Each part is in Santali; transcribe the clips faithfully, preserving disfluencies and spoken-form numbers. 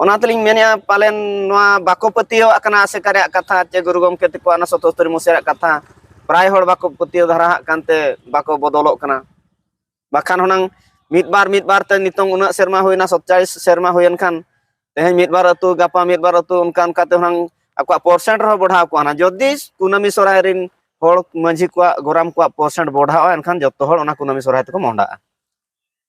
ᱚᱱᱟ ᱛᱮᱞᱤᱧ ᱢᱮᱱᱮᱫᱼᱟ, ᱯᱟᱞᱮᱱ ᱱᱚᱣᱟ ᱵᱟᱠᱚ ᱯᱟᱹᱛᱭᱟᱹᱣᱟᱜ ᱠᱟᱱᱟ ᱟᱥᱮᱠᱟ ᱨᱮᱭᱟᱜ ᱠᱟᱛᱷᱟ, ᱪᱮ ᱜᱩᱨᱩ ᱜᱚᱢᱠᱮ ᱛᱟᱠᱚᱣᱟᱜ ᱚᱱᱟ ᱥᱚᱛᱚᱥᱛᱚᱨᱤ ᱢᱚᱥᱤᱭᱟ ᱨᱮᱭᱟᱜ ᱠᱟᱛᱷᱟ᱾ ᱯᱨᱟᱭ ᱦᱚᱲ ᱵᱟᱠᱚ ᱯᱟᱹᱛᱭᱟᱹᱣ ᱫᱷᱟᱨᱟ ᱟᱜ ᱠᱟᱱᱛᱮ ᱵᱟᱠᱚ ᱵᱚᱫᱚᱞᱚᱜ ᱠᱟᱱᱟ᱾ ᱵᱟᱠᱷᱟᱱ ᱦᱩᱱᱟᱹᱝ ᱢᱤᱫ ᱵᱟᱨ, ᱢᱤᱫ ᱵᱟᱨ ᱛᱮ ᱱᱤᱛᱚᱝ ᱩᱱᱟᱹᱜ ᱥᱮᱨᱢᱟ ᱦᱩᱭᱱᱟ, ᱥᱟᱛᱪᱟᱞᱤᱥ ᱥᱮᱨᱢᱟ ᱦᱩᱭᱮᱱ ᱠᱷᱟᱱ, ᱛᱮᱦᱮᱧ ᱢᱤᱫ ᱵᱟᱨ ᱟᱹᱛᱩ, ᱜᱟᱯᱟ ᱢᱤᱫ ᱵᱟᱨ ᱟᱹᱛᱩ, ᱚᱱᱠᱟ ᱚᱱᱠᱟ ᱛᱮ ᱦᱩᱱᱟᱹᱝ ᱟᱠᱚᱣᱟᱜ ᱯᱟᱨᱥᱮᱱᱴ ᱨᱮᱦᱚᱸ ᱵᱚᱲᱦᱟᱣ ᱠᱚᱜᱼᱟ᱾ ᱦᱩᱱᱟᱹᱝ ᱡᱩᱫᱤ ᱠᱩᱱᱟᱹᱢᱤ ᱥᱚᱨᱦᱟᱭ ᱨᱮᱱ ᱦᱚᱲ, ᱢᱟᱹᱡᱷᱤ ᱠᱚᱣᱟᱜ, ᱜᱚᱨᱟᱢ ᱠᱚᱣᱟᱜ ᱯᱟᱨᱥᱮᱱᱴ ᱵᱚᱲᱦᱟᱜᱼᱟ, ᱮᱱᱠᱷᱟᱱ ᱡᱚᱛᱚ ᱦᱚᱲ ᱚᱱᱟ ᱠᱩᱱᱟᱹᱢᱤ ᱥᱚᱨᱦᱟᱭ ᱛᱮᱠᱚ ᱢᱚᱦᱰᱟᱜᱼᱟ᱾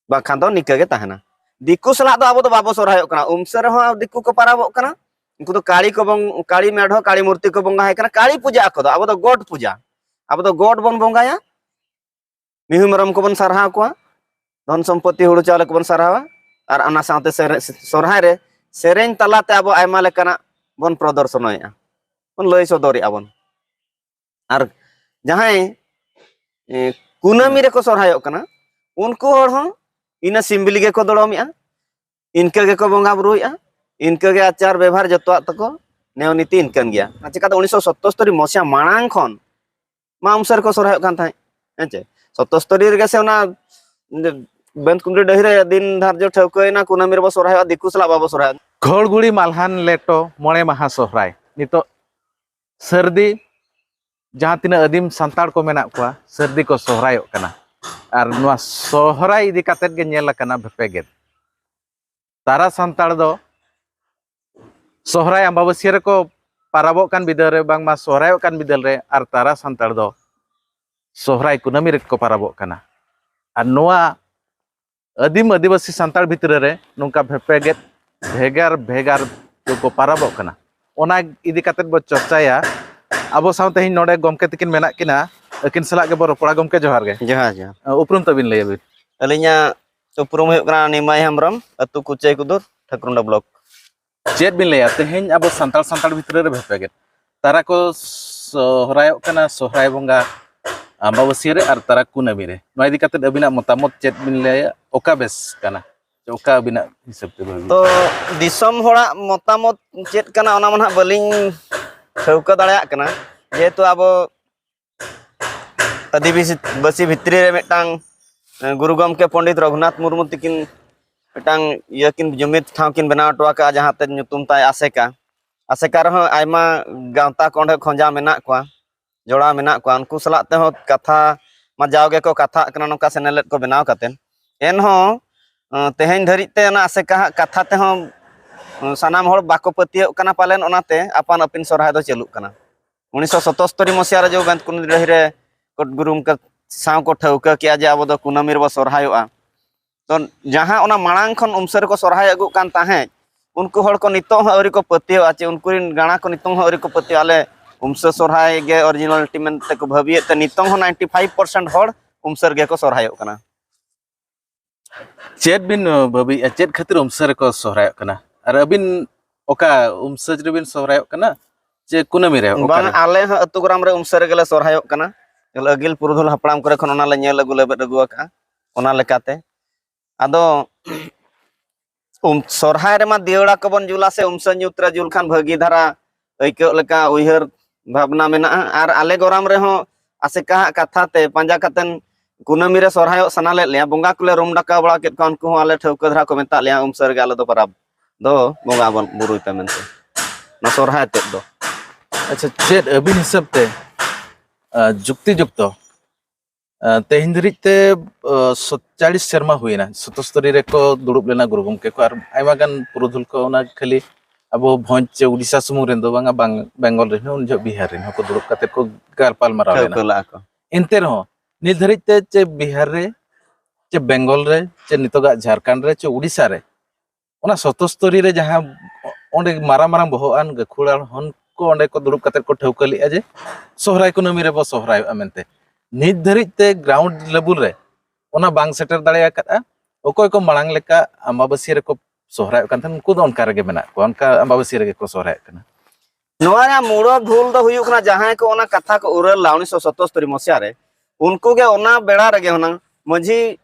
ᱵᱟᱝᱠᱷᱟᱱ ᱫᱚ ᱱᱤᱠᱟᱹ ᱜᱮ ᱛᱟᱦᱮᱱᱟ᱾ ᱫᱤᱠᱩ ᱥᱟᱞᱟᱜ ᱫᱚ ᱟᱵᱚ ᱫᱚ ᱵᱟᱵᱚ ᱥᱚᱨᱦᱟᱭᱚᱜ ᱠᱟᱱᱟ᱾ ᱩᱢᱥᱟᱹ ᱨᱮᱦᱚᱸ ᱫᱤᱠᱩ ᱠᱚ ᱯᱟᱨᱟᱵᱚᱜ ᱠᱟᱱᱟ᱾ ᱩᱱᱠᱩ ᱫᱚ ᱠᱟᱹᱲᱤ ᱠᱚ ᱵᱚᱝ-, ᱠᱟᱹᱲᱤ ᱢᱮᱰᱷᱚ, ᱠᱟᱹᱲᱤ ᱢᱩᱨᱛᱤ ᱠᱚ ᱵᱚᱸᱜᱟᱭ ᱠᱟᱱᱟ, ᱠᱟᱹᱲᱤ ᱯᱩᱡᱟᱹ ᱟᱠᱚ ᱫᱚ᱾ ᱟᱵᱚ ᱫᱚ ᱜᱚᱰ ᱯᱩᱡᱟᱹ᱾ ᱟᱵᱚ ᱫᱚ ᱜᱚᱰ ᱵᱚᱱ ᱵᱚᱸᱜᱟᱭᱟ, ᱢᱤᱦᱩ ᱢᱮᱨᱚᱢ ᱠᱚᱵᱚᱱ ᱥᱟᱨᱦᱟᱣ ᱠᱚᱣᱟ, ᱫᱷᱚᱱ ᱥᱚᱢᱯᱚᱛᱤ ᱦᱩᱲᱩ ᱪᱟᱣᱞᱮ ᱠᱚᱵᱚᱱ ᱥᱟᱨᱦᱟᱣᱟ, ᱟᱨ ᱚᱱᱟ ᱥᱟᱶᱛᱮ ᱥᱮᱨᱮ-, ᱥᱚᱨᱦᱟᱭ ᱨᱮ ᱥᱮᱨᱮᱧ ᱛᱟᱞᱟᱛᱮ ᱟᱵᱚ ᱟᱭᱢᱟ ᱞᱮᱠᱟᱱᱟᱜ ᱵᱚᱱ ᱯᱨᱚᱫᱚᱨᱥᱚᱱᱚᱭᱮᱫᱼᱟ, ᱵᱚᱱ ᱞᱟᱹᱭ ᱥᱚᱫᱚᱨᱮᱫᱼᱟ ᱵᱚᱱ᱾ ᱟᱨ ᱡᱟᱦᱟᱸᱭ, ᱮ, ᱠᱩᱱᱟᱹᱢᱤ ᱨᱮᱠᱚ ᱥᱚᱨᱦᱟᱭᱚᱜ ᱠᱟᱱᱟ, ᱩᱱᱠᱩ ᱦᱚᱲ ᱦᱚᱸ ᱤᱱᱟᱹ ᱥᱤᱢᱵᱤᱞᱤ ᱜᱮᱠᱚ ᱫᱚᱲᱚᱢᱮᱜᱼᱟ, ᱤᱱᱠᱟᱹ ᱜᱮᱠᱚ ᱵᱚᱸᱜᱟ ᱵᱩᱨᱩᱭᱮᱫᱼᱟ, ᱤᱱᱠᱟᱹ ᱜᱮ ᱟᱪᱟᱨ ᱵᱮᱵᱷᱟᱨ ᱡᱚᱛᱚᱣᱟᱜ ᱛᱟᱠᱚ ᱱᱮᱭᱚ ᱱᱤᱛᱤ ᱤᱱᱠᱟᱹᱱ ᱜᱮᱭᱟ᱾ ᱟᱨ ᱪᱤᱠᱟᱹᱛᱮ ᱩᱱᱤᱥᱥᱚ ᱥᱚᱛᱛᱚᱥᱛᱚᱨᱤ ᱢᱚᱥᱤᱭᱟ ᱢᱟᱲᱟᱝ ᱠᱷᱚᱱ ᱢᱟ ᱩᱢᱥᱟᱹ ᱨᱮᱠᱚ ᱥᱚᱨᱦᱟᱭᱚᱜ ᱠᱟᱱ ᱛᱟᱦᱮᱸᱫ, ᱦᱮᱸ ᱪᱮ? ᱥᱚᱛᱛᱚᱥᱛᱚᱨᱤ ᱨᱮᱜᱮ ᱥᱮ ᱚᱱᱟ ᱵᱮᱱᱛ ᱠᱩᱢᱰᱤ ᱰᱟᱹᱦᱤ ᱨᱮ ᱫᱤᱱ ᱫᱷᱟᱨᱡᱚ ᱴᱷᱟᱹᱣᱠᱟᱹᱭᱮᱱᱟ, ᱠᱩᱱᱟᱹᱢᱤ ᱨᱮᱵᱚ ᱥᱚᱨᱦᱟᱭᱚᱜᱼᱟ, ᱫᱤᱠᱩ ᱥᱟᱞᱟᱜ ᱵᱟᱵᱚ ᱥᱚᱨᱦᱟᱭᱚᱜᱼᱟ᱾ ᱜᱷᱚᱲᱜᱩᱲᱤ ᱢᱟᱞᱦᱟᱱ ᱞᱮᱴᱚ ᱢᱚᱬᱮ ᱢᱟᱦᱟ ᱥᱚᱦᱨᱟᱭ᱾ ᱱᱤᱛᱚᱜ ᱥᱟᱹᱨᱫᱤ, ᱡᱟᱦᱟᱸ ᱛᱤᱱᱟᱹᱜ ᱟᱹᱫᱤᱢ ᱥᱟᱱᱛᱟᱲ ᱠᱚ ᱢᱮᱱᱟᱜ ᱠᱚᱣᱟ, ᱥᱟᱹᱨᱫᱤ ᱠᱚ ᱥᱚᱦᱨᱟᱭᱚᱜ ᱠᱟᱱᱟ᱾ ᱟᱨ ᱱᱚᱣᱟ ᱥᱚᱦᱨᱟᱭ ᱤᱫᱤ ᱠᱟᱛᱮᱫ ᱜᱮ ᱧᱮᱞ ᱟᱠᱟᱱᱟ ᱵᱷᱮᱯᱮᱜᱮᱫ᱾ ᱛᱟᱨᱟ ᱥᱟᱱᱛᱟᱲ ᱫᱚ ᱥᱚᱦᱨᱟᱭ ᱟᱢᱵᱟᱵᱟᱹᱥᱭᱟᱹ ᱨᱮᱠᱚ ᱯᱟᱨᱟᱵᱚᱜ ᱠᱟᱱ ᱵᱤᱫᱟᱹᱞ ᱨᱮ, ᱵᱟᱝᱢᱟ ᱥᱚᱦᱨᱟᱭᱚᱜ ᱠᱟᱱ ᱵᱤᱫᱟᱹᱞ ᱨᱮ, ᱟᱨ ᱛᱟᱨᱟ ᱥᱟᱱᱛᱟᱲ ᱫᱚ ᱥᱚᱦᱨᱟᱭ ᱠᱩᱱᱟᱹᱢᱤ ᱨᱮᱠᱚ ᱯᱟᱨᱟᱵᱚᱜ ᱠᱟᱱᱟ᱾ ᱟᱨ ᱱᱚᱣᱟ ᱟᱹᱫᱤᱢ ᱟᱹᱫᱤᱵᱟᱹᱥᱤ ᱥᱟᱱᱛᱟᱲ ᱵᱷᱤᱛᱨᱤ ᱨᱮ ᱱᱚᱝᱠᱟ ᱵᱷᱮᱯᱮᱜᱮᱫ, ᱵᱷᱮᱜᱟᱨ ᱵᱷᱮᱜᱟᱨ ᱠᱚᱠᱚ ᱯᱟᱨᱟᱵᱚᱜ ᱠᱟᱱᱟ᱾ ᱚᱱᱟ ᱤᱫᱤ ᱠᱟᱛᱮᱫ ᱵᱚ ᱪᱚᱨᱪᱟᱭᱟ᱾ ᱟᱵᱚ ᱥᱟᱶ ᱛᱮᱦᱮᱧ ᱱᱚᱰᱮ ᱜᱚᱢᱠᱮ ᱛᱟᱹᱠᱤᱱ ᱢᱮᱱᱟᱜ ᱠᱤᱱᱟ, ᱟᱹᱠᱤᱱ ᱥᱟᱞᱟᱜ ᱜᱮᱵᱚ ᱨᱚᱯᱚᱲᱟ᱾ ᱜᱚᱢᱠᱮ, ᱡᱚᱦᱟᱨ ᱜᱮ᱾ ᱡᱚᱦᱟᱨ, ᱡᱚᱦᱟᱨ᱾ ᱩᱯᱨᱩᱢ ᱛᱟᱹᱵᱤᱱ ᱞᱟᱹᱭ ᱟᱹᱵᱤᱱ᱾ ᱟᱹᱞᱤᱧᱟᱜ ᱩᱯᱨᱩᱢ ᱦᱩᱭᱩᱜ ᱠᱟᱱᱟ ᱱᱤᱢᱟᱭ ᱦᱮᱢᱵᱨᱚᱢ, ᱟᱹᱛᱩ ᱠᱩᱪᱟᱹᱭ ᱠᱩᱫᱩᱨ, ᱴᱷᱟᱹᱠᱨᱩᱱᱰᱟ ᱵᱞᱚᱠ᱾ ᱪᱮᱫ ᱵᱤᱱ ᱞᱟᱹᱭᱟ, ᱛᱮᱦᱮᱧ ᱟᱵᱚ ᱥᱟᱱᱛᱟᱲ ᱥᱟᱱᱛᱟᱲ ᱵᱷᱤᱛᱨᱤ ᱨᱮ ᱵᱷᱮᱯᱮᱜᱮᱫ, ᱛᱟᱨᱟ ᱠᱚ ᱥᱚᱦᱨᱟᱭᱚᱜ ᱠᱟᱱᱟ ᱥᱚᱦᱨᱟᱭ ᱵᱚᱸᱜᱟ ᱟᱢᱵᱟᱵᱟᱹᱥᱭᱟᱹ ᱨᱮ ᱟᱨ ᱛᱟᱨᱟ ᱠᱩᱱᱟᱹᱢᱤ ᱨᱮ, ᱱᱚᱣᱟ ᱤᱫᱤ ᱠᱟᱛᱮᱫ ᱟᱹᱵᱤᱱᱟᱜ ᱢᱚᱛᱟᱢᱚᱛ ᱪᱮᱫ ᱵᱤᱱ ᱞᱟᱹᱭᱟ? ᱚᱠᱟ ᱵᱮᱥ ᱠᱟᱱᱟ, ᱚᱠᱟ ᱟᱹᱵᱤᱱᱟᱜ ᱦᱤᱥᱟᱹᱵ ᱛᱮ ᱵᱷᱟᱹᱜᱤ? ᱛᱚ, ᱫᱤᱥᱚᱢ ᱦᱚᱲᱟᱜ ᱢᱚᱛᱟᱢᱚᱛ ᱪᱮᱫ ᱠᱟᱱᱟ, ᱚᱱᱟ ᱢᱟ ᱱᱟᱦᱟᱜ ᱵᱟᱹᱞᱤᱧ ᱴᱷᱟᱹᱣᱠᱟᱹ ᱫᱟᱲᱮᱭᱟᱜ ᱠᱟᱱᱟ, ᱡᱮᱦᱮᱛᱩ ᱟᱵᱚ ᱟᱹᱫᱤᱵᱟᱹᱥᱤ ᱵᱟᱹᱥᱤ ᱵᱷᱤᱛᱨᱤ ᱨᱮ ᱢᱤᱫᱴᱟᱝ, ᱮ, ᱜᱩᱨᱩ ᱜᱚᱢᱠᱮ ᱯᱚᱱᱰᱤᱛ ᱨᱚᱜᱷᱩᱱᱟᱛᱷ ᱢᱩᱨᱢᱩ ᱛᱟᱹᱠᱤᱱ ᱢᱤᱫᱴᱟᱝ ᱤᱭᱟᱹ ᱠᱤᱱ ᱡᱩᱢᱤᱫ ᱴᱷᱟᱶ ᱠᱤᱱ ᱵᱮᱱᱟᱣ ᱦᱚᱴᱚ ᱟᱠᱟᱫᱼᱟ, ᱡᱟᱦᱟᱸ ᱛᱮ ᱧᱩᱛᱩᱢ ᱛᱟᱭ ᱟᱥᱮᱠᱟ᱾ ᱟᱥᱮᱠᱟ ᱨᱮᱦᱚᱸ ᱟᱭᱢᱟ ᱜᱟᱶᱛᱟ ᱠᱚ ᱚᱸᱰᱮ ᱠᱷᱚᱸᱡᱟ ᱢᱮᱱᱟᱜ ᱠᱚᱣᱟ, ᱡᱚᱲᱟᱣ ᱢᱮᱱᱟᱜ ᱠᱚᱣᱟ᱾ ᱩᱱᱠᱩ ᱥᱟᱞᱟᱜ ᱛᱮᱦᱚᱸ ᱠᱟᱛᱷᱟ ᱢᱟ ᱡᱟᱣ ᱜᱮᱠᱚ ᱠᱟᱛᱷᱟᱜ ᱠᱟᱱᱟ ᱱᱚᱝᱠᱟ ᱥᱮᱱᱮᱞᱮᱫ ᱠᱚ ᱵᱮᱱᱟᱣ ᱠᱟᱛᱮ᱾ ᱮᱱᱦᱚᱸ ᱛᱮᱦᱮᱧ ᱫᱷᱟᱹᱨᱤᱡ ᱛᱮ ᱚᱱᱟ ᱟᱥᱮᱠᱟ ᱦᱟᱜ ᱠᱟᱛᱷᱟ ᱛᱮᱦᱚᱸ ᱥᱟᱱᱟᱢ ᱦᱚᱲ ᱵᱟᱠᱚ ᱯᱟᱹᱛᱭᱟᱹᱜ ᱠᱟᱱᱟ ᱯᱟᱞᱮᱱ, ᱚᱱᱟᱛᱮ ᱟᱯᱟᱱ ᱟᱹᱯᱤᱱ ᱥᱚᱨᱦᱟᱭ ᱫᱚ ᱪᱟᱹᱞᱩᱜ ᱠᱟᱱᱟ᱾ ᱩᱱᱤᱥᱥᱚ ᱥᱚᱛᱚᱥᱛᱚᱨᱤ ᱢᱚᱥᱤᱭᱟ ᱨᱮ ᱡᱚ ᱵᱮᱱᱛᱠᱩᱱᱤ ᱰᱟᱹᱦᱤ ᱨᱮ ᱠᱳᱴ ᱜᱩᱨᱩ ᱜᱚᱢᱠᱮ ᱥᱟᱶ ᱠᱚ ᱴᱷᱟᱹᱣᱠᱟᱹ ᱠᱮᱜᱼᱟ ᱡᱮ ᱟᱵᱚ ᱫᱚ ᱠᱩᱱᱟᱹᱢᱤ ᱨᱮᱵᱚ ᱥᱚᱨᱦᱟᱭᱚᱜᱼᱟ᱾ ᱛᱚ ᱡᱟᱦᱟᱸ ᱚᱱᱟ ᱢᱟᱲᱟᱝ ᱠᱷᱚᱱ ᱩᱢᱥᱟᱹ ᱨᱮᱠᱚ ᱥᱚᱨᱦᱟᱭ ᱟᱹᱜᱩᱜ ᱠᱟᱱ ᱛᱟᱦᱮᱸᱫ, ᱩᱱᱠᱩ ᱦᱚᱲ ᱠᱚ ᱱᱤᱛᱚᱜ ᱦᱚᱸ ᱟᱹᱣᱨᱤ ᱠᱚ ᱯᱟᱹᱛᱭᱟᱹᱣᱟ, ᱪᱮ ᱩᱱᱠᱩ ᱨᱮᱱ ᱜᱟᱬᱟ ᱠᱚ ᱱᱤᱛᱚᱜ ᱦᱚᱸ ᱟᱹᱣᱨᱤ ᱠᱚ ᱯᱟᱹᱛᱭᱟᱹᱣᱟ ᱟᱞᱮ ᱩᱢᱥᱟᱹ ᱥᱚᱨᱦᱟᱭ ᱜᱮ ᱚᱨᱤᱡᱤᱱᱟᱞ ᱢᱮᱱᱛᱮ ᱠᱚ ᱵᱷᱟᱹᱵᱤᱭᱮᱫ ᱛᱮ ᱱᱤᱛᱚᱝ ᱦᱚᱸ ᱱᱟᱭᱤᱱᱴᱤ ᱯᱷᱟᱭᱤᱵᱷ ᱯᱟᱨᱥᱮᱱᱴ ᱦᱚᱲ ᱩᱢᱥᱟᱹ ᱨᱮᱜᱮ ᱠᱚ ᱥᱚᱨᱦᱟᱭᱚᱜ ᱠᱟᱱᱟ᱾ ᱪᱮᱫ ᱵᱤᱱ ᱵᱷᱟᱹᱵᱤᱭᱮᱫᱼᱟ, ᱪᱮᱫ ᱠᱷᱟᱹᱛᱤᱨ ᱩᱢᱥᱟᱹ ᱨᱮᱠᱚ ᱥᱚᱦᱨᱟᱭᱚᱜ ᱠᱟᱱᱟ? ᱟᱨ ᱟᱹᱵᱤᱱ ᱚᱠᱟ ᱩᱢᱥᱟᱹ ᱨᱮᱵᱤᱱ ᱥᱚᱦᱨᱟᱭᱚᱜ ᱠᱟᱱᱟ ᱪᱮ ᱠᱩᱱᱟᱹᱢᱤ ᱨᱮ? ᱵᱟᱝ, ᱟᱞᱮ ᱦᱚᱸ ᱟᱹᱛᱩ ᱜᱨᱟᱢ ᱨᱮ ᱩᱢᱥᱟᱹ ᱨᱮᱜᱮ ᱞᱮ ᱥᱚᱨᱦᱟᱭᱚᱜ ᱠᱟᱱᱟ᱾ ᱟᱹᱜᱤᱞ ᱯᱩᱨᱩᱫᱷᱩᱞ ᱦᱟᱯᱲᱟᱢ ᱠᱚᱨᱮ ᱠᱷᱚᱱ ᱚᱱᱟ ᱞᱮ ᱧᱮᱞ ᱟᱹᱜᱩ ᱞᱮᱵᱮᱫ ᱟᱹᱜᱩ ᱟᱠᱟᱫᱼᱟ᱾ ᱚᱱᱟ ᱞᱮᱠᱟᱛᱮ ᱟᱫᱚ ᱩᱢ ᱥᱚᱨᱦᱟᱭ ᱨᱮᱢᱟ ᱫᱤᱭᱟᱹᱲᱟ ᱠᱚᱵᱚᱱ ᱡᱩᱞᱟ ᱥᱮ ᱩᱢᱥᱟᱹ ᱧᱩᱛ ᱨᱮ ᱡᱩᱞ ᱠᱷᱟᱱ ᱵᱷᱟᱹᱜᱤ ᱫᱷᱟᱨᱟ ᱟᱹᱭᱠᱟᱹᱜ ᱞᱮᱠᱟ ᱩᱭᱦᱟᱹᱨ ᱵᱷᱟᱵᱽᱱᱟ ᱢᱮᱱᱟᱜᱼᱟ᱾ ᱟᱨ ᱟᱞᱮ ᱜᱚᱨᱟᱢ ᱨᱮᱦᱚᱸ ᱟᱥᱮᱠᱟ ᱦᱟᱜ ᱠᱟᱛᱷᱟ ᱛᱮ ᱯᱟᱸᱡᱟ ᱠᱟᱛᱮᱱ ᱠᱩᱱᱟᱹᱢᱤ ᱨᱮ ᱥᱚᱨᱦᱟᱭᱚᱜ ᱥᱟᱱᱟ ᱞᱮᱫ ᱞᱮᱭᱟ᱾ ᱵᱚᱸᱜᱟ ᱠᱚᱞᱮ ᱨᱩᱢ ᱰᱟᱠᱟᱣ ᱵᱟᱲᱟ ᱠᱮᱫ ᱠᱚᱣᱟ, ᱩᱱᱠᱩ ᱦᱚᱸ ᱟᱞᱮ ᱴᱷᱟᱹᱣᱠᱟᱹ ᱫᱷᱟᱨᱟ ᱠᱚ ᱢᱮᱛᱟᱜ ᱞᱮᱭᱟ, ᱩᱢᱥᱟᱹ ᱨᱮᱜᱮ ᱟᱞᱮ ᱫᱚ ᱯᱟᱨᱟᱵᱽ ᱫᱚ ᱵᱚᱸᱜᱟ ᱵᱚᱱ ᱵᱩᱨᱩᱭ ᱯᱮ ᱢᱮᱱᱛᱮ, ᱱᱚᱣᱟ ᱥᱚᱨᱦᱟᱭ ᱛᱮᱫ ᱫᱚ᱾ ᱟᱪᱪᱷᱟ, ᱪᱮᱫ ᱟᱹᱵᱤᱱ ᱦᱤᱥᱟᱹᱵ ᱛᱮ ᱡᱩᱠᱛᱤ ᱡᱩᱠᱛᱚ ᱛᱮᱦᱮᱧ ᱫᱷᱟᱹᱨᱤᱡ ᱛᱮ ᱥᱚᱛᱪᱟᱲᱤᱥ ᱥᱮᱨᱢᱟ ᱦᱩᱭᱮᱱᱟ ᱥᱚᱛᱚᱥᱛᱚᱨᱤ ᱨᱮᱠᱚ ᱫᱩᱲᱩᱵ ᱞᱮᱱᱟ ᱜᱩᱨᱩ ᱜᱚᱢᱠᱮ ᱠᱚ ᱟᱨ ᱟᱭᱢᱟ ᱜᱟᱱ ᱯᱩᱨᱩᱫᱷᱩᱞ ᱠᱚ᱾ ᱚᱱᱟ ᱠᱷᱟᱹᱞᱤ ᱟᱵᱚ ᱵᱷᱚᱸᱡᱽ ᱪᱮ ᱩᱲᱤᱥᱥᱟ ᱥᱩᱢᱩᱝ ᱨᱮᱱ ᱫᱚ ᱵᱟᱝᱟ, ᱵᱟᱝ ᱵᱮᱝᱜᱚᱞ ᱨᱮᱱ ᱦᱚᱸ ᱩᱱ ᱡᱚᱦᱚᱜ ᱵᱤᱦᱟᱨ ᱨᱮᱱ ᱦᱚᱸᱠᱚ ᱫᱩᱲᱩᱵ ᱠᱟᱛᱮ ᱠᱚ ᱜᱟᱯᱟᱞ ᱢᱟᱨᱟᱣ ᱞᱮᱱᱟ᱾ ᱴᱷᱟᱹᱣᱠᱟᱹ ᱞᱟᱜᱼᱟ ᱠᱚ᱾ ᱮᱱᱛᱮ ᱨᱮᱦᱚᱸ ᱱᱤᱛ ᱫᱷᱟᱹᱨᱤᱡ ᱛᱮ ᱪᱮ ᱵᱤᱦᱟᱨ ᱨᱮ ᱪᱮ ᱵᱮᱝᱜᱚᱞ ᱨᱮ ᱪᱮ ᱱᱤᱛᱚᱜᱟᱜ ᱡᱷᱟᱲᱠᱷᱚᱸᱰ ᱨᱮ ᱪᱮ ᱩᱲᱤᱥᱥᱟ ᱨᱮ ᱚᱱᱟ ᱥᱚᱛᱚᱥᱛᱚᱨᱤ ᱨᱮ ᱡᱟᱦᱟᱸ ᱚᱸᱰᱮ ᱢᱟᱨᱟᱝ ᱢᱟᱨᱟᱝ ᱵᱚᱦᱚᱜ ᱟᱱ ᱜᱟᱹᱠᱷᱩᱲᱟᱱ ᱦᱚᱱ ᱠᱚ ᱚᱸᱰᱮ ᱠᱚ ᱫᱩᱲᱩᱵ ᱠᱟᱛᱮ ᱠᱚ ᱴᱷᱟᱹᱣᱠᱟᱹ ᱞᱮᱫᱼᱟ ᱡᱮ ᱥᱚᱦᱨᱟᱭ ᱠᱩᱱᱟᱹᱢᱤ ᱨᱮᱵᱚ ᱥᱚᱦᱨᱟᱭᱚᱜᱼᱟ ᱢᱮᱱᱛᱮ, ᱱᱤᱛ ᱫᱷᱟᱹᱨᱤᱡ ᱛᱮ ᱜᱨᱟᱣᱩᱱᱰ ᱞᱮᱵᱩᱞ ᱨᱮ ᱚᱱᱟ ᱵᱟᱝ ᱥᱮᱴᱮᱨ ᱫᱟᱲᱮ ᱟᱠᱟᱫᱼᱟ᱾ ᱚᱠᱚᱭ ᱠᱚ ᱢᱟᱲᱟᱝ ᱞᱮᱠᱟ ᱟᱢᱵᱟᱵᱟᱹᱥᱭᱟᱹ ᱨᱮᱠᱚ ᱥᱚᱦᱨᱟᱭᱚᱜ ᱠᱟᱱ ᱛᱟᱦᱮᱸᱫ, ᱩᱱᱠᱩ ᱫᱚ ᱚᱱᱠᱟ ᱨᱮᱜᱮ ᱢᱮᱱᱟᱜ ᱠᱚᱣᱟ, ᱚᱱᱠᱟ ᱟᱢᱵᱟᱵᱟᱹᱥᱭᱟᱹ ᱨᱮᱜᱮ ᱠᱚ ᱥᱚᱦᱨᱟᱭᱚᱜ ᱠᱟᱱᱟ᱾ ᱱᱚᱣᱟ ᱨᱮᱭᱟᱜ ᱢᱩᱲ ᱵᱷᱩᱞ ᱫᱚ ᱦᱩᱭᱩᱜ ᱠᱟᱱᱟ, ᱡᱟᱦᱟᱸᱭ ᱠᱚ ᱚᱱᱟ ᱠᱟᱛᱷᱟ ᱠᱚ ᱩᱨᱟᱹᱞ ᱞᱟ ᱩᱱᱤᱥᱥᱚ ᱥᱚᱛᱚᱥᱛᱚᱨᱤ ᱢᱚᱥᱤᱭᱟ ᱨᱮ, ᱩᱱᱠᱩ ᱜᱮ ᱚᱱᱟ ᱵᱮᱲᱟ ᱨᱮᱜᱮ ᱦᱩᱱᱟᱹᱝ ᱢᱟᱹᱡᱷᱤ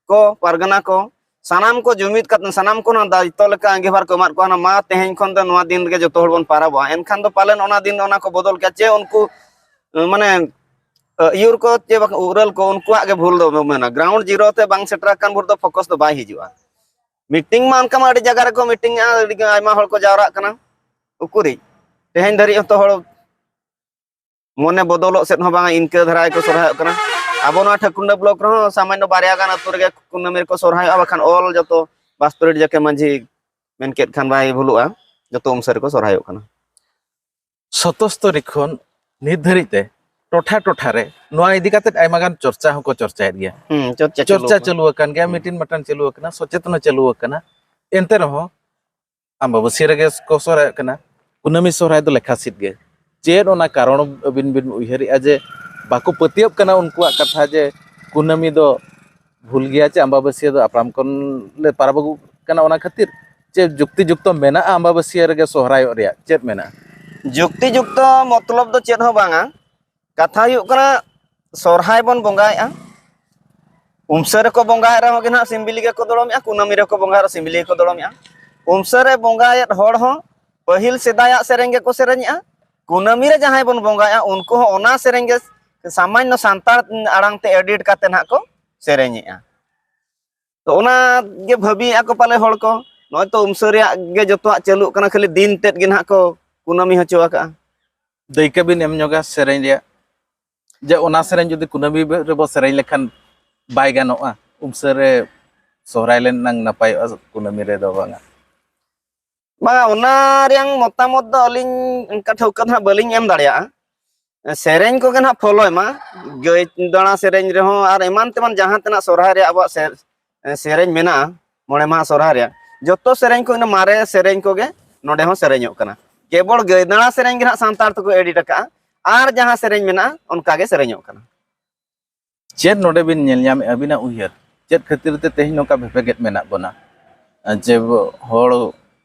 ᱠᱚ, ᱯᱟᱨᱜᱟᱱᱟ ᱠᱚ, ᱥᱟᱱᱟᱢ ᱠᱚ ᱡᱩᱢᱤᱫ ᱠᱟᱛᱮ, ᱥᱟᱱᱟᱢ ᱠᱚ ᱱᱚᱣᱟ ᱫᱟᱭᱤᱛᱛᱚ ᱞᱮᱠᱟ ᱟᱸᱜᱤᱵᱷᱟᱨ ᱠᱚ ᱮᱢᱟᱫ ᱠᱚᱣᱟ, ᱚᱱᱟ ᱢᱟ ᱛᱮᱦᱮᱧ ᱠᱷᱚᱱ ᱫᱚ ᱱᱚᱣᱟ ᱫᱤᱱ ᱨᱮᱜᱮ ᱡᱚᱛᱚ ᱦᱚᱲ ᱵᱚᱱ ᱯᱟᱨᱟᱵᱚᱜᱼᱟ᱾ ᱮᱱᱠᱷᱟᱱ ᱫᱚ ᱯᱟᱞᱮᱱ ᱚᱱᱟ ᱫᱤᱱ ᱚᱱᱟ ᱠᱚ ᱵᱚᱫᱚᱞ ᱠᱮᱭᱟ, ᱪᱮ ᱩᱱᱠᱩ ᱢᱟᱱᱮ ᱟᱹᱭᱩᱨ ᱠᱚ ᱪᱮ ᱵᱟᱝ ᱩᱨᱟᱹᱞ ᱠᱚ, ᱩᱱᱠᱩᱣᱟᱜ ᱜᱮ ᱵᱷᱩᱞ ᱫᱚ ᱢᱮᱱᱟ᱾ ᱜᱨᱟᱣᱩᱱᱰ ᱡᱤᱨᱳ ᱛᱮ ᱵᱟᱝ ᱥᱮᱴᱮᱨ ᱟᱠᱟᱱ ᱵᱷᱳᱨ ᱫᱚ ᱯᱷᱳᱠᱟᱥ ᱫᱚ ᱵᱟᱭ ᱦᱤᱡᱩᱜᱼᱟ᱾ ᱢᱤᱴᱤᱝ ᱢᱟ ᱚᱱᱠᱟ ᱢᱟ ᱟᱹᱰᱤ ᱡᱟᱭᱜᱟ ᱨᱮᱠᱚ ᱢᱤᱴᱤᱝᱮᱜᱼᱟ, ᱟᱹᱰᱤ ᱟᱭᱢᱟ ᱦᱚᱲ ᱠᱚ ᱡᱟᱣᱨᱟᱜ ᱠᱟᱱᱟ᱾ ᱩᱠᱩᱨᱤᱡ ᱛᱮᱦᱮᱧ ᱫᱷᱟᱹᱨᱤᱡ ᱦᱚᱸᱛᱚ ᱦᱚᱲ ᱢᱚᱱᱮ ᱵᱚᱫᱚᱞᱚᱜ ᱥᱮᱫ ᱦᱚᱸ ᱵᱟᱝ, ᱤᱱᱠᱟᱹ ᱫᱷᱟᱨᱟ ᱜᱮᱠᱚ ᱥᱚᱨᱦᱟᱭᱚᱜ ᱠᱟᱱᱟ᱾ ᱟᱵᱚ ᱱᱚᱣᱟ ᱴᱷᱟᱹᱠᱩᱱᱰᱟ ᱵᱞᱚᱠ ᱨᱮᱦᱚᱸ ᱥᱟᱢᱟᱱᱱᱚ ᱵᱟᱨᱭᱟ ᱜᱟᱱ ᱟᱹᱛᱩ ᱨᱮᱜᱮ ᱠᱩᱱᱟᱹᱢᱤ ᱨᱮᱠᱚ ᱥᱚᱨᱦᱟᱭᱚᱜᱼᱟ, ᱵᱟᱠᱷᱟᱱ ᱚᱞ ᱡᱚᱛᱚ ᱵᱟᱥᱛᱩᱨᱤ ᱡᱟᱠᱮ ᱢᱟᱹᱡᱷᱤ ᱢᱮᱱ ᱠᱮᱫ ᱠᱷᱟᱱ ᱵᱟᱭ ᱵᱷᱩᱞᱩᱜᱼᱟ, ᱡᱚᱛᱚ ᱩᱢᱥᱟᱹ ᱨᱮᱠᱚ ᱥᱚᱨᱦᱟᱭᱚᱜ ᱠᱟᱱᱟ᱾ ᱥᱚᱛᱚᱥᱛᱚᱨᱤ ᱠᱷᱚᱱ ᱱᱤᱛ ᱫᱷᱟᱹᱨᱤᱡ ᱛᱮ ᱴᱚᱴᱷᱟ ᱴᱚᱴᱷᱟ ᱨᱮ ᱱᱚᱣᱟ ᱤᱫᱤ ᱠᱟᱛᱮ ᱟᱭᱢᱟ ᱜᱟᱱ ᱪᱚᱨᱪᱟ ᱦᱚᱸᱠᱚ ᱪᱚᱨᱪᱟᱭᱮᱫ ᱜᱮᱭᱟ᱾ ᱦᱩᱸ, ᱪᱚᱨᱪᱟ ᱪᱟᱹᱞᱩ ᱪᱚᱨᱪᱟ ᱟᱠᱟᱱᱟ᱾ ᱪᱟᱹᱞᱩ ᱟᱠᱟᱱ ᱜᱮᱭᱟ, ᱦᱩᱸ᱾ ᱢᱤᱴᱤᱝ ᱢᱟᱴᱟᱝ ᱪᱟᱹᱞᱩ ᱟᱠᱟᱱᱟ, ᱥᱚᱪᱮᱛᱚᱱᱟ ᱪᱟᱹᱞᱩ ᱟᱠᱟᱱᱟ᱾ ᱮᱱᱛᱮ ᱨᱮᱦᱚᱸ ᱟᱢᱵᱟᱵᱟᱹᱥᱭᱟᱹ ᱨᱮᱜᱮ ᱠᱚ ᱥᱚᱦᱨᱟᱭᱚᱜ ᱠᱟᱱᱟ, ᱠᱩᱱᱟᱹᱢᱤ ᱥᱚᱦᱨᱟᱭ ᱫᱚ ᱞᱮᱠᱷᱟ ᱥᱤᱫ ᱜᱮ᱾ ᱪᱮᱫ ᱚᱱᱟ ᱠᱟᱨᱚᱱ ᱟᱹᱵᱤᱱ ᱵᱤᱱ ᱩᱭᱦᱟᱹᱨᱮᱜᱼᱟ ᱡᱮ ᱵᱟᱠᱚ ᱯᱟᱹᱛᱭᱟᱹᱜ ᱠᱟᱱᱟ ᱩᱱᱠᱩᱣᱟᱜ ᱠᱟᱛᱷᱟ ᱡᱮ ᱠᱩᱱᱟᱹᱢᱤ ᱫᱚ ᱵᱷᱩᱞ ᱜᱮᱭᱟ, ᱪᱮ ᱟᱢᱵᱟᱵᱟᱹᱥᱭᱟᱹ ᱫᱚ ᱟᱯᱲᱟᱢ ᱠᱷᱚᱱ ᱞᱮ ᱯᱟᱨᱟᱵᱽ ᱟᱹᱜᱩ ᱠᱟᱱᱟ, ᱚᱱᱟ ᱠᱷᱟᱹᱛᱤᱨ ᱪᱮ ᱡᱩᱠᱛᱤ ᱡᱩᱠᱛᱚ ᱢᱮᱱᱟᱜᱼᱟ ᱟᱢᱵᱟᱵᱟᱹᱥᱭᱟᱹ ᱨᱮᱜᱮ ᱥᱚᱦᱨᱟᱭᱚᱜ ᱨᱮᱭᱟᱜ ᱪᱮᱫ ᱢᱮᱱᱟᱜᱼᱟ? ᱡᱩᱠᱛᱤ ᱡᱩᱠᱛᱚ ᱢᱚᱛᱞᱚᱵ ᱫᱚ ᱪᱮᱫ ᱦᱚᱸ ᱵᱟᱝᱟ᱾ ᱠᱟᱛᱷᱟ ᱦᱩᱭᱩᱜ ᱠᱟᱱᱟ, ᱥᱚᱨᱦᱟᱭ ᱵᱚᱱ ᱵᱚᱸᱜᱟᱭᱮᱫᱼᱟ, ᱩᱢᱥᱟᱹ ᱨᱮᱠᱚ ᱵᱚᱸᱜᱟᱭᱮᱫ ᱨᱮᱦᱚᱸ ᱜᱮ ᱱᱟᱦᱟᱜ ᱥᱤᱢ ᱵᱤᱞᱤ ᱜᱮᱠᱚ ᱫᱚᱲᱚᱢᱮᱜᱼᱟ, ᱠᱩᱱᱟᱹᱢᱤ ᱨᱮᱠᱚ ᱵᱚᱸᱜᱟᱭᱮᱫ ᱨᱮᱦᱚᱸ ᱥᱤᱢ ᱵᱤᱞᱤ ᱜᱮᱠᱚ ᱫᱚᱲᱚᱢᱮᱜᱼᱟ᱾ ᱩᱢᱥᱟᱹ ᱨᱮ ᱵᱚᱸᱜᱟᱭᱮᱫ ᱦᱚᱲ ᱦᱚᱸ ᱯᱟᱹᱦᱤᱞ ᱥᱮᱫᱟᱭᱟᱜ ᱥᱮᱨᱮᱧ ᱜᱮᱠᱚ ᱥᱮᱨᱮᱧᱮᱜᱼᱟ, ᱠᱩᱱᱟᱹᱢᱤ ᱨᱮ ᱡᱟᱦᱟᱸᱭ ᱵᱚᱱ ᱵᱚᱸᱜᱟᱭᱟ ᱩᱱᱠᱩ ᱦᱚᱸ ᱚᱱᱟ ᱥᱮᱨᱮᱧ ᱜᱮ ᱥᱟᱢᱟᱱᱱᱚ ᱥᱟᱱᱛᱟᱲ ᱟᱲᱟᱝ ᱛᱮ ᱮᱰᱤᱴ ᱠᱟᱛᱮ ᱱᱟᱦᱟᱜ ᱠᱚ ᱥᱮᱨᱮᱧᱮᱜᱼᱟ᱾ ᱛᱚ ᱚᱱᱟ ᱜᱮ ᱵᱷᱟᱹᱵᱤᱭᱮᱜᱼᱟ ᱠᱚ ᱯᱟᱞᱮ ᱦᱚᱲ ᱠᱚ, ᱱᱚᱜᱼᱚᱭ ᱛᱚ ᱩᱢᱥᱟᱹ ᱨᱮᱭᱟᱜ ᱜᱮ ᱡᱚᱛᱚᱣᱟᱜ ᱪᱟᱹᱞᱩᱜ ᱠᱟᱱᱟ, ᱠᱷᱟᱹᱞᱤ ᱫᱤᱱ ᱛᱮᱫ ᱜᱮ ᱱᱟᱦᱟᱜ ᱠᱚ ᱠᱩᱱᱟᱹᱢᱤ ᱦᱚᱪᱚ ᱟᱠᱟᱜᱼᱟ᱾ ᱫᱟᱹᱭᱠᱟᱹ ᱵᱤᱱ ᱮᱢ ᱧᱚᱜᱟ ᱥᱮᱨᱮᱧ ᱨᱮᱭᱟᱜ, ᱡᱮ ᱚᱱᱟ ᱥᱮᱨᱮᱧ ᱡᱩᱫᱤ ᱠᱩᱱᱟᱹᱢᱤ ᱨᱮᱵᱚ ᱥᱮᱨᱮᱧ ᱞᱮᱠᱷᱟᱱ ᱵᱟᱭ ᱜᱟᱱᱚᱜᱼᱟ, ᱩᱢᱥᱟᱹ ᱨᱮ ᱥᱚᱦᱨᱟᱭ ᱞᱮᱱ ᱱᱟᱝ ᱱᱟᱯᱟᱭᱚᱜᱼᱟ, ᱠᱩᱱᱟᱹᱢᱤ ᱨᱮᱫᱚ ᱵᱟᱝᱟ? ᱵᱟᱝᱟ, ᱚᱱᱟ ᱨᱮᱭᱟᱝ ᱢᱚᱛᱟᱢᱚᱛ ᱫᱚ ᱟᱹᱞᱤᱧ ᱚᱱᱠᱟ ᱴᱷᱟᱹᱣᱠᱟᱹ ᱫᱚ ᱦᱟᱸᱜ ᱵᱟᱹᱞᱤᱧ ᱮᱢ ᱫᱟᱲᱮᱭᱟᱜᱼᱟ᱾ ᱥᱮᱨᱮᱧ ᱠᱚᱜᱮ ᱱᱟᱦᱟᱜ ᱯᱷᱚᱞᱚᱭ ᱢᱟ, ᱜᱟᱹᱭ ᱫᱟᱬᱟ ᱥᱮᱨᱮᱧ ᱨᱮᱦᱚᱸ ᱟᱨ ᱮᱢᱟᱱ ᱛᱮᱢᱟᱱ ᱡᱟᱦᱟᱸ ᱛᱮᱱᱟᱜ ᱥᱚᱨᱦᱟᱭ ᱨᱮᱭᱟᱜ ᱟᱵᱚᱣᱟᱜ ᱥᱮ-, ᱥᱮᱨᱮᱧ ᱢᱮᱱᱟᱜᱼᱟ, ᱢᱚᱬᱮ ᱢᱟᱦᱟ ᱥᱚᱨᱦᱟᱭ ᱨᱮᱭᱟᱜ ᱡᱚᱛᱚ ᱥᱮᱨᱮᱧ ᱠᱚ, ᱤᱱᱟᱹ ᱢᱟᱨᱮ ᱥᱮᱨᱮᱧ ᱠᱚᱜᱮ ᱱᱚᱰᱮ ᱦᱚᱸ ᱥᱮᱨᱮᱧᱚᱜ ᱠᱟᱱᱟ᱾ ᱠᱮᱵᱚᱞ ᱜᱟᱹᱭ ᱫᱟᱬᱟ ᱥᱮᱨᱮᱧ ᱜᱮ ᱱᱟᱦᱟᱜ ᱥᱟᱱᱛᱟᱲ ᱛᱮᱠᱚ ᱮᱰᱤᱴ ᱟᱠᱟᱜᱼᱟ, ᱟᱨ ᱡᱟᱦᱟᱸ ᱥᱮᱨᱮᱧ ᱢᱮᱱᱟᱜᱼᱟ ᱚᱱᱠᱟ ᱜᱮ ᱥᱮᱨᱮᱧᱚᱜ ᱠᱟᱱᱟ᱾ ᱪᱮᱫ ᱱᱚᱰᱮ ᱵᱤᱱ ᱧᱮᱞ ᱧᱟᱢᱮᱫᱼᱟ, ᱟᱹᱵᱤᱱᱟᱜ ᱩᱭᱦᱟᱹᱨ ᱪᱮᱫ ᱠᱷᱟᱹᱛᱤᱨ ᱛᱮ ᱛᱮᱦᱮᱧ ᱱᱚᱝᱠᱟ ᱵᱷᱮᱯᱮᱜᱮᱫ ᱢᱮᱱᱟᱜ ᱵᱚᱱᱟ? ᱡᱮ ᱦᱚᱲ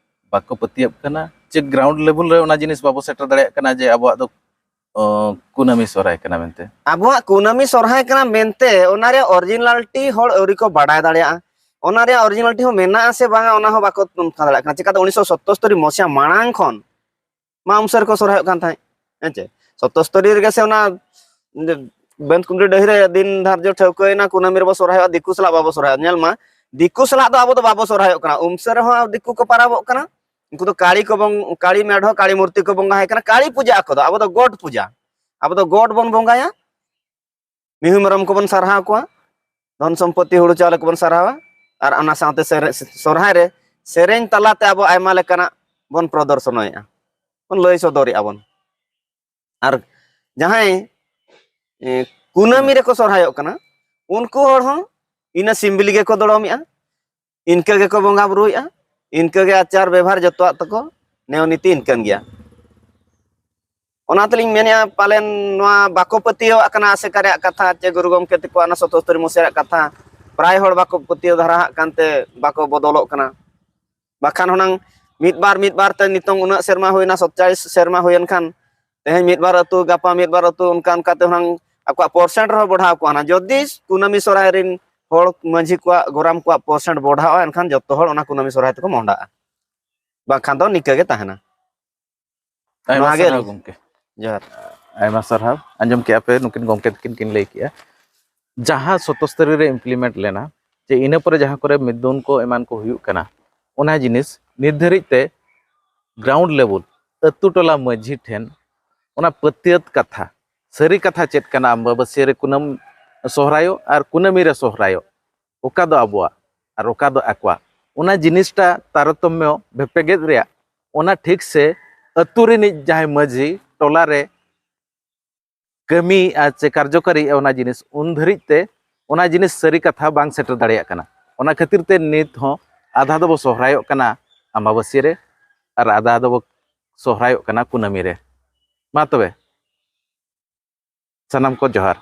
ᱵᱟᱠᱚ ᱯᱟᱹᱛᱭᱟᱹᱜ ᱠᱟᱱᱟ, ᱪᱮ ᱜᱨᱟᱣᱩᱱᱰ ᱞᱮᱵᱮᱞ ᱨᱮ ᱚᱱᱟ ᱡᱤᱱᱤᱥ ᱵᱟᱵᱚ ᱥᱮᱴᱮᱨ ᱫᱟᱲᱮᱭᱟᱜ ᱠᱟᱱᱟ ᱡᱮ ᱟᱵᱚᱣᱟᱜ ᱫᱚ, ᱚ, ᱠᱩᱱᱟᱹᱢᱤ ᱥᱚᱦᱨᱟᱭ ᱠᱟᱱᱟ ᱢᱮᱱᱛᱮ? ᱟᱵᱚᱣᱟᱜ ᱠᱩᱱᱟᱹᱢᱤ ᱥᱚᱨᱦᱟᱭ ᱠᱟᱱᱟ ᱢᱮᱱᱛᱮ ᱚᱱᱟ ᱨᱮᱭᱟᱜ ᱚᱨᱤᱡᱤᱱᱟᱞᱤᱴᱤ ᱦᱚᱲ ᱟᱹᱣᱨᱤ ᱠᱚ ᱵᱟᱰᱟᱭ ᱫᱟᱲᱮᱭᱟᱜᱼᱟ᱾ ᱚᱱᱟ ᱨᱮᱭᱟᱜ ᱚᱨᱤᱡᱤᱱᱟᱞᱤᱴᱤ ᱦᱚᱸ ᱢᱮᱱᱟᱜᱼᱟ ᱥᱮ ᱵᱟᱝᱟ, ᱚᱱᱟ ᱦᱚᱸ ᱵᱟᱠᱚ ᱛᱩᱱᱠᱷᱟ ᱫᱟᱲᱮᱭᱟᱜ ᱠᱟᱱᱟ᱾ ᱪᱤᱠᱟᱹᱛᱮ ᱩᱱᱤᱥᱥᱚ ᱥᱚᱛᱛᱚᱥᱛᱚᱨᱤ ᱢᱚᱥᱤᱭᱟ ᱢᱟᱲᱟᱝ ᱠᱷᱚᱱ ᱢᱟ ᱩᱢᱥᱟᱹ ᱨᱮᱠᱚ ᱥᱚᱨᱦᱟᱭᱚᱜ ᱠᱟᱱ ᱛᱟᱦᱮᱸᱫ᱾ ᱦᱮᱸ ᱪᱮ? ᱥᱚᱛᱛᱚᱥᱛᱚᱨᱤ ᱨᱮᱜᱮ ᱥᱮ ᱚᱱᱟ ᱵᱮᱱᱛ ᱠᱩᱢᱰᱤ ᱰᱟᱹᱦᱤ ᱨᱮ ᱫᱤᱱ ᱫᱷᱟᱨᱡᱚ ᱴᱷᱟᱹᱣᱠᱟᱹᱭᱮᱱᱟ, ᱠᱩᱱᱟᱹᱢᱤ ᱨᱮᱵᱚ ᱥᱚᱨᱦᱟᱭᱚᱜᱼᱟ, ᱫᱤᱠᱩ ᱥᱟᱞᱟᱜ ᱵᱟᱵᱚ ᱥᱚᱨᱦᱟᱭᱚᱜᱼᱟ᱾ ᱧᱮᱞ ᱢᱟ, ᱫᱤᱠᱩ ᱥᱟᱞᱟᱜ ᱫᱚ ᱟᱵᱚ ᱫᱚ ᱵᱟᱵᱚ ᱥᱚᱨᱦᱟᱭᱚᱜ ᱠᱟᱱᱟ᱾ ᱩᱢᱥᱟᱹ ᱨᱮᱦᱚᱸ ᱫᱤᱠᱩ ᱠᱚ ᱯᱟᱨᱟᱵᱚᱜ ᱠᱟᱱᱟ᱾ ᱩᱱᱠᱩ ᱫᱚ ᱠᱟᱹᱲᱤ ᱠᱚ ᱵᱚᱝ-, ᱠᱟᱹᱲᱤ ᱢᱮᱰᱷᱚ, ᱠᱟᱹᱲᱤ ᱢᱩᱨᱛᱤ ᱠᱚ ᱵᱚᱸᱜᱟ ᱟᱭ ᱠᱟᱱᱟ, ᱠᱟᱹᱲᱤ ᱯᱩᱡᱟᱹ ᱟᱠᱚ ᱫᱚ᱾ ᱟᱵᱚ ᱫᱚ ᱜᱚᱰ ᱯᱩᱡᱟᱹ᱾ ᱟᱵᱚ ᱫᱚ ᱜᱚᱰ ᱵᱚᱱ ᱵᱚᱸᱜᱟᱭᱟ, ᱢᱤᱦᱩ ᱢᱮᱨᱚᱢ ᱠᱚᱵᱚᱱ ᱥᱟᱨᱦᱟᱣ ᱠᱚᱣᱟ, ᱫᱷᱚᱱ ᱥᱚᱢᱯᱚᱛᱤ ᱦᱩᱲᱩ ᱪᱟᱣᱞᱮ ᱠᱚᱵᱚᱱ ᱥᱟᱨᱦᱟᱣᱟ, ᱟᱨ ᱚᱱᱟ ᱥᱟᱶᱛᱮ ᱥᱮᱨᱮ-, ᱥᱚᱨᱦᱟᱭ ᱨᱮ ᱥᱮᱨᱮᱧ ᱛᱟᱞᱟᱛᱮ ᱟᱵᱚ ᱟᱭᱢᱟ ᱞᱮᱠᱟᱱᱟᱜ ᱵᱚᱱ ᱯᱨᱚᱫᱚᱨᱥᱚᱱᱚᱭᱮᱫᱼᱟ, ᱵᱚᱱ ᱞᱟᱹᱭ ᱥᱚᱫᱚᱨᱮᱫᱼᱟ ᱵᱚᱱ᱾ ᱟᱨ ᱡᱟᱦᱟᱸᱭ, ᱮ, ᱠᱩᱱᱟᱹᱢᱤ ᱨᱮᱠᱚ ᱥᱚᱨᱦᱟᱭᱚᱜ ᱠᱟᱱᱟ, ᱩᱱᱠᱩ ᱦᱚᱲ ᱦᱚᱸ ᱤᱱᱟᱹ ᱥᱤᱢᱵᱤᱞ ᱜᱮᱠᱚ ᱫᱚᱲᱚᱢᱮᱜᱼᱟ, ᱤᱱᱠᱟᱹ ᱜᱮᱠᱚ ᱵᱚᱸᱜᱟ ᱵᱩᱨᱩᱭᱮᱫᱼᱟ, ᱤᱱᱠᱟᱹ ᱜᱮ ᱟᱪᱟᱨ ᱵᱮᱵᱷᱟᱨ ᱡᱚᱛᱚᱣᱟᱜ ᱛᱟᱠᱚ ᱱᱮᱭᱚ ᱱᱤᱛᱤ ᱤᱱᱠᱟᱹᱱ ᱜᱮᱭᱟ᱾ ᱚᱱᱟ ᱛᱮᱞᱤᱧ ᱢᱮᱱᱮᱫᱼᱟ, ᱯᱟᱞᱮᱱ ᱱᱚᱣᱟ ᱵᱟᱠᱚ ᱯᱟᱹᱛᱭᱟᱹᱣᱟᱜ ᱠᱟᱱᱟ ᱟᱥᱮᱠᱟ ᱨᱮᱭᱟᱜ ᱠᱟᱛᱷᱟ, ᱪᱮ ᱜᱩᱨᱩ ᱜᱚᱢᱠᱮ ᱛᱟᱠᱚᱣᱟᱜ ᱚᱱᱟ ᱥᱚᱛᱚᱥᱛᱨᱤ ᱢᱩᱥᱮᱨᱟᱜ ᱠᱟᱛᱷᱟ᱾ ᱯᱨᱟᱭ ᱦᱚᱲ ᱵᱟᱠᱚ ᱯᱟᱹᱛᱭᱟᱹᱣ ᱫᱷᱟᱨᱟ ᱦᱟᱜ ᱠᱟᱱᱛᱮ ᱵᱟᱠᱚ ᱵᱚᱫᱚᱞᱚᱜ ᱠᱟᱱᱟ᱾ ᱵᱟᱠᱷᱟᱱ ᱦᱩᱱᱟᱹᱝ ᱢᱤᱫ ᱵᱟᱨ, ᱢᱤᱫ ᱵᱟᱨ ᱛᱮ ᱱᱤᱛᱚᱝ ᱩᱱᱟᱹᱜ ᱥᱮᱨᱢᱟ ᱦᱩᱭᱱᱟ, ᱥᱟᱛᱪᱟᱞᱤᱥ ᱥᱮᱨᱢᱟ ᱦᱩᱭᱮᱱ ᱠᱷᱟᱱ, ᱛᱮᱦᱮᱧ ᱢᱤᱫ ᱵᱟᱨ ᱟᱹᱛᱩ, ᱜᱟᱯᱟ ᱢᱤᱫ ᱵᱟᱨ ᱟᱹᱛᱩ, ᱚᱱᱠᱟ ᱚᱱᱠᱟ ᱛᱮ ᱦᱩᱱᱟᱹᱝ ᱟᱠᱚᱣᱟᱜ ᱯᱟᱨᱥᱮᱱᱴ ᱨᱮᱦᱚᱸ ᱵᱚᱲᱦᱟᱣ ᱠᱚᱜᱼᱟ ᱦᱩᱱᱟᱹᱝ᱾ ᱡᱩᱫᱤ ᱠᱩᱱᱟᱹᱢᱤ ᱥᱚᱨᱦᱟᱭ ᱨᱮᱱ ᱦᱚᱲ, ᱢᱟᱹᱡᱷᱤ ᱠᱚᱣᱟᱜ, ᱜᱚᱨᱟᱢ ᱠᱚᱣᱟᱜ ᱯᱟᱨᱥᱮᱱᱴ ᱵᱚᱲᱦᱟᱜᱼᱟ, ᱮᱱᱠᱷᱟᱱ ᱡᱚᱛᱚ ᱦᱚᱲ ᱚᱱᱟ ᱠᱩᱱᱟᱹᱢᱤ ᱥᱚᱨᱦᱟᱭ ᱛᱮᱠᱚ ᱢᱚᱦᱰᱟᱜᱼᱟ, ᱵᱟᱝᱠᱷᱟᱱ ᱫᱚ ᱱᱤᱠᱟᱹ ᱜᱮ ᱛᱟᱦᱮᱱᱟ᱾ ᱟᱭᱢᱟ ᱱᱚᱣᱟ ᱜᱮ ᱥᱟᱨᱦᱟᱣ ᱟᱹᱞᱤᱧ᱾ ᱜᱚᱢᱠᱮ᱾ ᱡᱚᱦᱟᱨ᱾ ᱟᱭᱢᱟ ᱥᱟᱨᱦᱟᱣ᱾ ᱟᱸᱡᱚᱢ ᱠᱮᱜᱼᱟ ᱯᱮ, ᱱᱩᱠᱤᱱ ᱜᱚᱢᱠᱮ ᱛᱟᱹᱠᱤᱱ ᱠᱤᱱ ᱞᱟᱹᱭ ᱠᱮᱜᱼᱟ, ᱡᱟᱦᱟᱸ ᱥᱚᱛᱚᱥᱛᱚᱨᱤ ᱨᱮ implement ᱞᱮᱱᱟ, ᱡᱮ ᱤᱱᱟᱹ ᱯᱚᱨᱮ ᱡᱟᱦᱟᱸ ᱠᱚᱨᱮ ᱢᱤᱫᱩᱱ ᱠᱚ ᱮᱢᱟᱱ ᱠᱚ ᱦᱩᱭᱩᱜ ᱠᱟᱱᱟ, ᱚᱱᱟ ᱡᱤᱱᱤᱥ ᱱᱤᱛ ᱫᱷᱟᱹᱨᱤᱡ ᱛᱮ ground level, ᱟᱹᱛᱩ ᱴᱚᱞᱟ ᱢᱟᱹᱡᱷᱤ ᱴᱷᱮᱱ ᱚᱱᱟ ᱯᱟᱹᱛᱭᱟᱹᱛ ᱠᱟᱛᱷᱟ, ᱥᱟᱹᱨᱤ ᱠᱟᱛᱷᱟ ᱪᱮᱫ ᱠᱟᱱᱟ, ᱟᱢᱵᱟᱵᱟᱹᱥᱭᱟᱹ ᱨᱮ ᱠᱩᱱᱟᱹᱢ ᱥᱚᱦᱨᱟᱭᱚᱜ ᱟᱨ ᱠᱩᱱᱟᱹᱢᱤ ᱨᱮ ᱥᱚᱦᱨᱟᱭᱚᱜ, ᱚᱠᱟ ᱫᱚ ᱟᱵᱚᱣᱟᱜ ᱟᱨ ᱚᱠᱟ ᱫᱚ ᱟᱠᱚᱣᱟᱜ, ᱚᱱᱟ ᱡᱤᱱᱤᱥᱴᱟ ᱛᱟᱨᱚᱛᱚᱢᱭᱚ ᱵᱷᱮᱯᱮᱜᱮᱫ ᱨᱮᱭᱟᱜ, ᱚᱱᱟ ᱴᱷᱤᱠ ᱥᱮ ᱟᱹᱛᱩ ᱨᱤᱱᱤᱡ ᱡᱟᱦᱟᱸᱭ ᱢᱟᱹᱡᱷᱤ ᱴᱚᱞᱟ ᱨᱮ ᱠᱟᱹᱢᱤᱭᱮᱫᱼᱟ ᱪᱮ ᱠᱟᱨᱡᱚᱠᱟᱨᱤᱭᱮᱫᱼᱟ ᱚᱱᱟ ᱡᱤᱱᱤᱥ, ᱩᱱ ᱫᱷᱟᱹᱨᱤᱡ ᱛᱮ ᱚᱱᱟ ᱡᱤᱱᱤᱥ ᱥᱟᱹᱨᱤ ᱠᱟᱛᱷᱟ ᱵᱟᱝ ᱥᱮᱴᱮᱨ ᱫᱟᱲᱮᱭᱟᱜ ᱠᱟᱱᱟ᱾ ᱚᱱᱟ ᱠᱷᱟᱹᱛᱤᱨ ᱛᱮ ᱱᱤᱛ ᱦᱚᱸ ᱟᱫᱷᱟ ᱫᱚᱵᱚ ᱥᱚᱦᱨᱟᱭᱚᱜ ᱠᱟᱱᱟ ᱟᱢᱵᱟᱵᱟᱹᱥᱭᱟᱹ ᱨᱮ, ᱟᱨ ᱟᱫᱷᱟ ᱫᱚᱵᱚ ᱥᱚᱦᱨᱟᱭᱚᱜ ᱠᱟᱱᱟ ᱠᱩᱱᱟᱹᱢᱤ ᱨᱮ᱾ ᱢᱟ ᱛᱚᱵᱮ, ᱥᱟᱱᱟᱢ ᱠᱚ ᱡᱚᱦᱟᱨ᱾